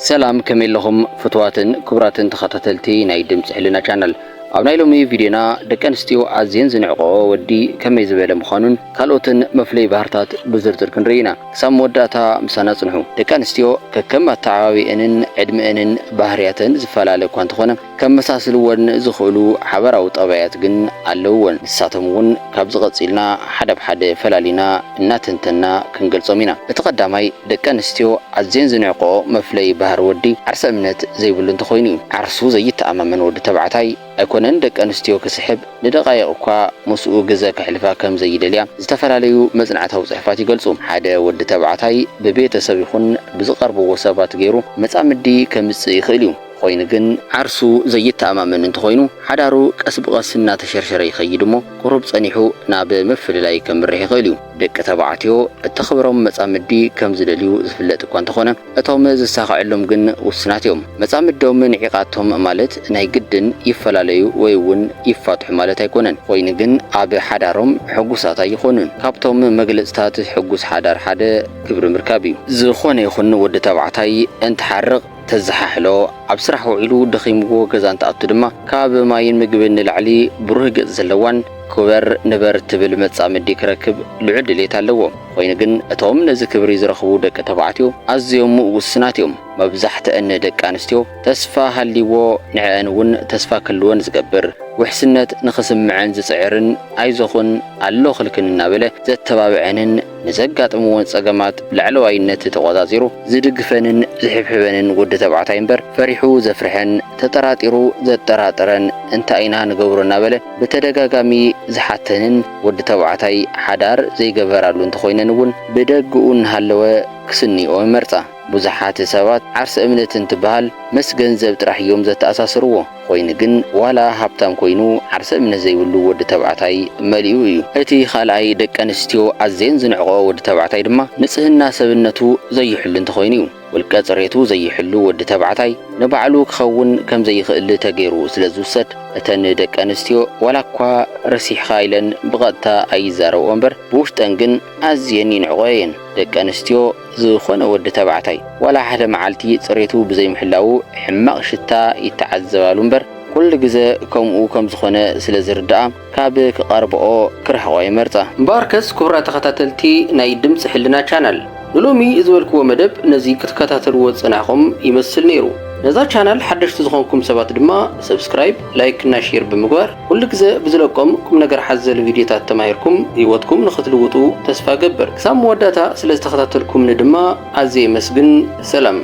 ሰላም፣ ከመይ ኣለኹም ፍትዋትን ክቡራትን ተኸታተልቲ ናይ ድምፂ ሕልና ቻነል? ኣብ ናይ ሎሚ ቪድዮና ደቂ ኣንስትዮ ኣዝየን ዝንዕቆ ወዲ ከመይ ዝበለ ምዃኑን ካልኦትን መፍለይ ባህርታት ብዝርዝር ክንርኢ ኢና። ክሳብ መወዳእታ ምሳና ጽንሑ። ደቂ ኣንስትዮ ከከም ኣተዓባቢአንን ዕድመአንን ባህርያተን ዝፈላለ እኳ እንተኾነ፣ ከመሳስልወን ዝኽእሉ ሓበራዊ ጠባያት ግን ኣለውወን። ንሳቶም እውን ካብዚ ቀጺልና ሓደ ብሓደ ፈላሊና እናተንተና ክንገልጾም ኢና። እቲ ቀዳማይ፣ ደቂ ኣንስትዮ ኣዝየን ዝንዕቆ መፍለይ ባህሪ ወዲ ዓርሰ እምነት ዘይብሉ እንተኾይኑ እዩ። ዓርሱ ዘይተኣማመን ወዲ ተባዕታይ ኣይኮነን ደቂ ኣንስትዮ ክስሕብ፣ ንደቓይቕ እኳ ምስኡ ግዘ ከሕልፋ ከም ዘይደልያ ዝተፈላለዩ መጽናዕታዊ ጽሑፋት ይገልጹ። ሓደ ወዲ ተባዕታይ ብቤተሰብ ይኹን ብዝቐርብዎ ሰባት ገይሩ መጻምዲ ከምጽእ ይኽእል እዩ። ኮይኑ ግን ዓርሱ ዘይተኣማመን እንተኾይኑ፣ ሓዳሩ ቀስ ብቐስ እናተሸርሸረ ይኸይድ እሞ፣ ቁሩብ ጸኒሑ ናብ ምፍልላይ ከምርሕ ይኽእል እዩ። ደቂ ተባዕትዮ እተኽብሮም መጻምዲ ከም ዝደልዩ ዝፍለጥ እኳ እንተኾነ፣ እቶም ዝሳኽዐሎም ግን ውሱናት እዮም። መጻምዶም ንዒቓቶም ማለት ናይ ግድን ይፈላለዩ ወይ እውን ይፋትሑ ማለት ኣይኮነን። ኮይኑ ግን ኣብ ሓዳሮም ሕጉሳት ኣይኾኑን። ካብቶም መግለጽታት ሕጉስ ሓዳር ሓደ ክብሪ ምርካብ እዩ። ዝኾነ ይኹን ወዲ ተባዕታይ እንትሓርቕ ተዘሓሕሎ፣ ኣብ ስራሕ ውዒሉ ደኺምዎ ገዛ እንትኣቱ ድማ ካብ ማይን ምግብን ንላዕሊ ብሩህ ገጽ ዘለዋን ክበር ንበር ትብል መጻምዲ ክረክብ ልዑል ድሌት ኣለዎ። ኮይኑ ግን እቶም ነዚ ክብሪ ዝረኽቡ ደቂ ተባዕትዮ ኣዝዮም ውሱናት እዮም። መብዛሕትአን ደቂ ኣንስትዮ ተስፋ ሃልይዎ ንዕአን እውን ተስፋ ክህልወን ዝገብር፣ ውሕስነት ንኽስምዐን ዝጽዕርን፣ ኣይዞኽን፣ ኣለኹልክን እናበለ ዘተባብዐንን ንዘጋጥምወን ጸገማት ብላዕለዋይነት ተቖጻጺሩ ዝድግፈንን ዝሕብሕበንን ወዲ ተባዕታይ እምበር፣ ፈሪሑ ዘፍርሐን ተጠራጢሩ ዘጠራጥረን እንታይ ኢና ንገብሮ እናበለ ብተደጋጋሚ ዝሓተንን ወዲ ተባዕታይ ሓዳር ዘይገበራሉ እንተኾይነን እውን ብደግኡ እናሃለወ ክስንይኦ ይመርጻ። ብዙሓት ሰባት ዓርሰ እምነት እንትበሃል ምስ ገንዘብ ጥራሕ እዮም ዘተኣሳስርዎ። ኮይኑ ግን ዋላ ሃብታም ኮይኑ ዓርሰ እምነት ዘይብሉ ወዲ ተባዕታይ መሊኡ እዩ። እቲ ካልኣይ ደቂ ኣንስትዮ ኣዘየን ዝንዕቆ ወዲ ተባዕታይ ድማ ንጽህና ሰብነቱ ዘይሕሉ እንተኾይኑ እዩ። ውልቀ ጽሬቱ ዘይሕሉ ወዲ ተባዕታይ ንባዕሉ ክኸውን ከም ዘይኽእል ተገይሩ ስለ ዝውሰድ፣ እተን ደቂ ኣንስትዮ ዋላ እኳ ረሲሕኻ ኢለን ብቐጥታ ኣይዛረብኦ እምበር፣ ብውሽጠን ግን ኣዝየን ይንዕቆ እየን። ደቂ ኣንስትዮ ዝኾነ ወዲ ተባዕታይ ዋላ ሓደ መዓልቲ ጽሬቱ ብዘይምሕላዉ ሕማቕ ሽታ ይተዓዘባሉ እምበር፣ ኩሉ ግዘ ከምኡ ከም ዝኾነ ስለ ዝርድኣ፣ ካብ ክቐርብኦ ክርሕቆ ይመርጻ። እምበኣርከስ ክቡራት ተኸታተልቲ ናይ ድምፂ ሕልና ቻናል፣ ንሎሚ ዝበልክዎ መደብ ነዚ ክትከታተልዎ ዝጸናሕኹም ይመስል ነይሩ። ነዛ ቻናል ሓደሽቲ ዝኾንኩም ሰባት ድማ ሰብስክራይብ፣ ላይክ እና ሼር ብምግባር ኩሉ ግዘ ብዝለቆም ቁም ነገር ሓዘል ቪድዮታት ተማሂርኩም ህይወትኩም ንኽትልውጡ ተስፋ ገብር። ክሳብ መወዳእታ ስለ ዝተኸታተልኩምኒ ድማ ኣዝየ የመስግን። ሰላም።